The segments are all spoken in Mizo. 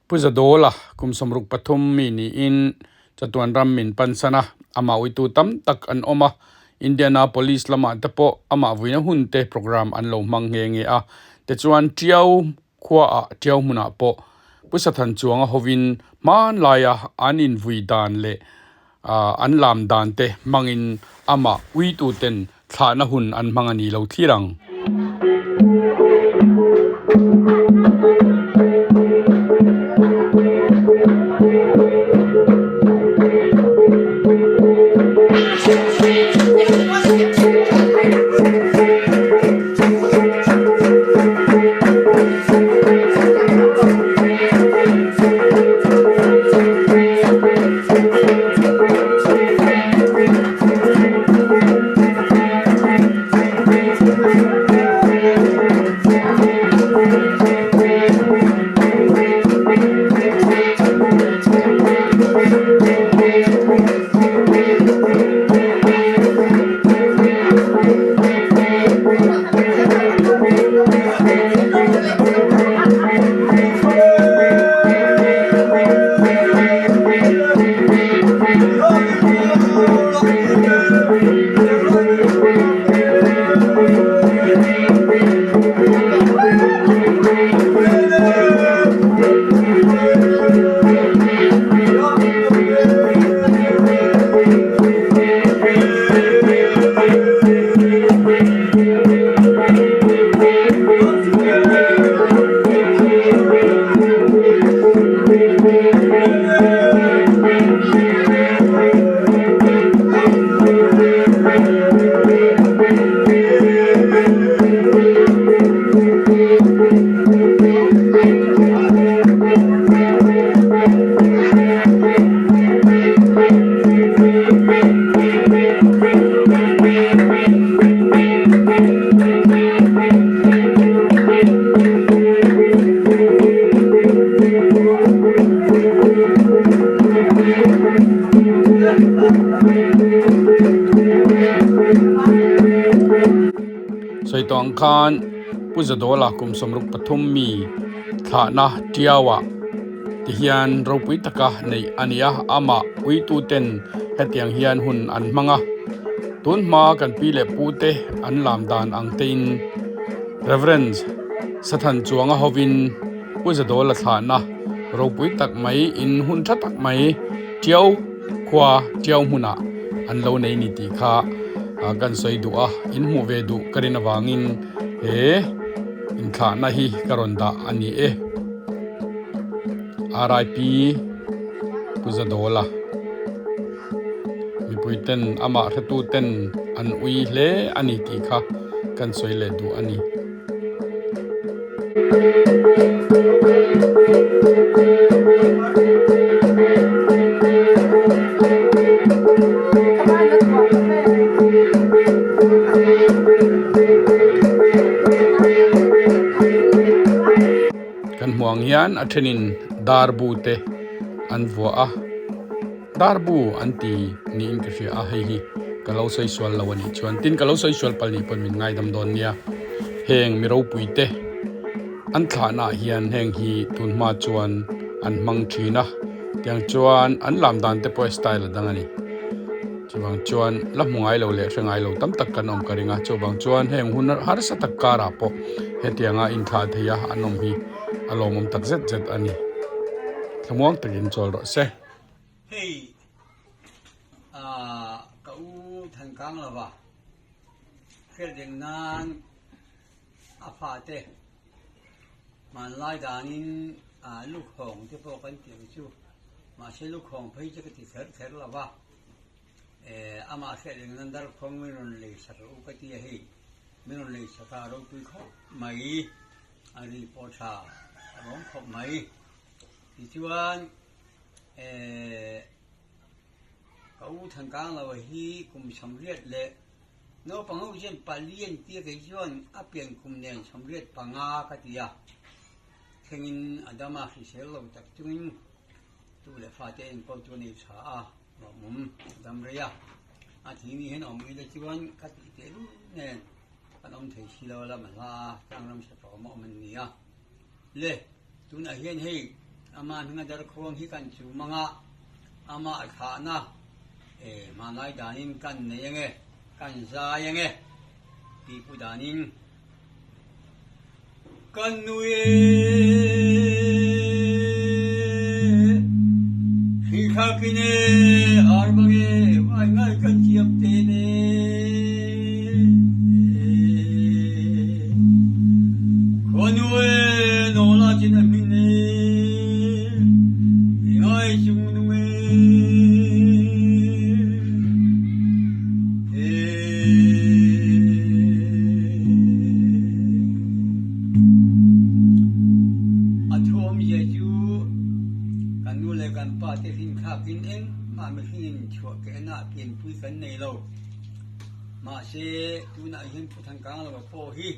Pu Zadawla kum 63 mi niin chatuan ram min pansan a, amah uitu tam tak an awm a, Indianapolis lamah te pawh amah vuina hun te program an lo hmang nghe nghe a, tichuan Tiau khuaah Tiau hmunah pawh Pu Sathan Chuanga hovin hmanlaia an invui dan leh an lam dan te hmangin amah uituten thlahna hun an hmang a ni lo thlir ang. Sawi tawh ang khan Pu Zadawla kum 63 mi thlahna Tiauah ti hian ropui taka neih a ni a, amah uituten hetiang hian hun an hmang a. Tun hma kan pi leh pute an lam dan ang tein Reverend Sathan Chuanga hovin Pu Zadawla thlahna ropui tak mai in hun tha tak mai Tiau khua Tiau hmunah an lo nei ni tih kha kan sawi duh a, in hmuh ve duh ka rin avangin he inthlahna hi ka rawn dah a ni e. RIP Pu Zadawla mipui ten amah hretu ten an ui hle a ni tih kha kan sawi leh duh a ni. Kan hmuh ang hian a thenin darbu te an vuah a, darbu an ti niin ka hria a, hei hi ka lo sawi sual lo a nih chuan tin ka lo sawi sual palh nih pawhin min ngaidam dawn nia, heng mi ropui te an thlahna ah hian heng hi tun hma chuan an hmang thin a, tiang chuan an lam dan te pawh style a dang a ni. Chuvang chuan la hmu ngai lo leh hre ngai lo tam tak kan awm ka ring a, chuvang chuan heng hun harsa tak karah pawh hetianga inthlah thei a an awm hi a lawmawm tak zet zet a ni. Thlamuang takin chawl rawh se. Hei ah ka u Thankang lova hriat reng nan a fate hmanlai danin ah lukhawng te pawh kan tih ang chu mahse lukhawng phei chu ka ti kher kher lova. Eh, amah hriat reng nan darkhuang min rawn lei sak u ka ti a hei, min rawn lei sak a ropui khawp mai, a ri pawh tha a rawng khawp mai. Tichuan, eh, ka u Thankang lo hi kum 80 leh naupang ho hian pali an tia kei chuan a pian kum nen 85 ka ti a, thlengin a dam a hrisel lo tak chungin tu leh fate enkawl chu a nei tha a. Lawmawm a dam rei a, a thing ni hian awm ila chuan ka tih teh lut nen kan awm thei si lo a lam a hla tlang ram sa tawm a awm an ni a. Le, tunah hian hei Ama hminga darkhuang hi kan chum anga ama a thlahna e hmanlai danin kan nei ange, kan zai ange tih pu danin kan nui e. Hrilthlakin e, arbang e, vai ngai kan thiam ten e. Khuanu e, nawla chin a hmin e, i ngai chung nung e. A thuamzia cu kan nu le kan pa te hlinthlak in engmah mihring in chuahkehnak pianpui kan nei lo. Mahse, tunah hin Pu Thankang lo pawh hi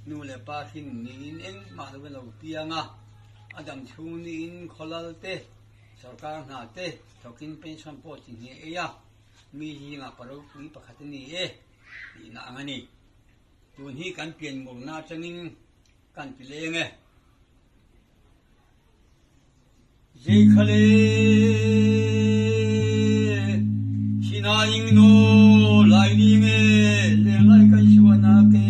nu le pa hrin niin engmah lo in a lo piang a, a dam chhung niin khawlal te, sorkar hna te thawkin pension pawh chi hnih ei a, mi zingah pa ropui pakhat a ni e tihna ang a ni. Tun hi kan pian murna atangin kan ti leng e. Zeikhale sinaing no lai ding e lenglai kan suanak e.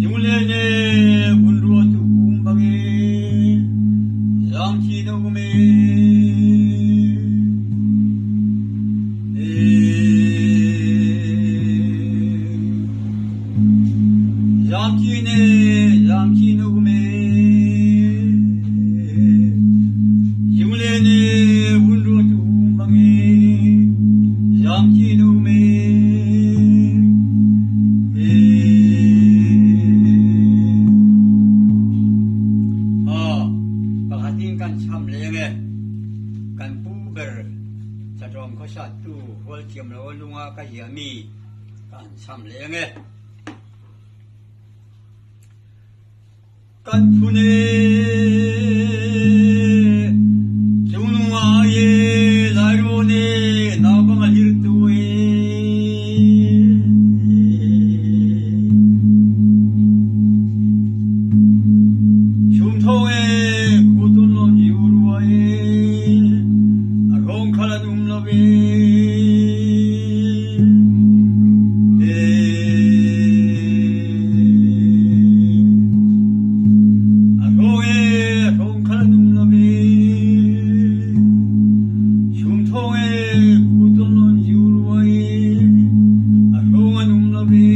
Zungle ne vun rua tu um bang e zam chi no um e. Kan pu ber cawm khuasattu hual thiam lo lung ah ka ziahmi kan cham leng e. Kan phun e cungnung ah e lairawn e naupang a hlirtu e. Chumthawng e khuaton lawn i urua e a hrawng khal an um lo e. A hrawng e a hrawng khal an um lo e. Chumthawng e khuaton lawn i urua e a hrawng an um lo e.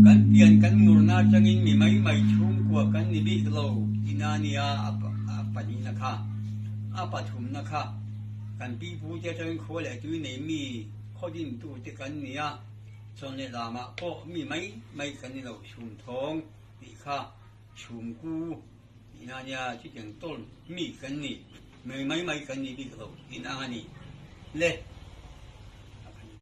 Kan pian kan murnak cangin mi maimai chungkua kan ni bik lo tina nia a pahnihnak kha a pathumnak kha kan pipu te cangin khua le tui neimi khuadintu te kan ni a chon le lam ah pawh mi maimai kan ni lo chumthawng ti kha chumku tina nia chutiang tawl mi kan ni mi maimai kan ni bik lo tina ani le.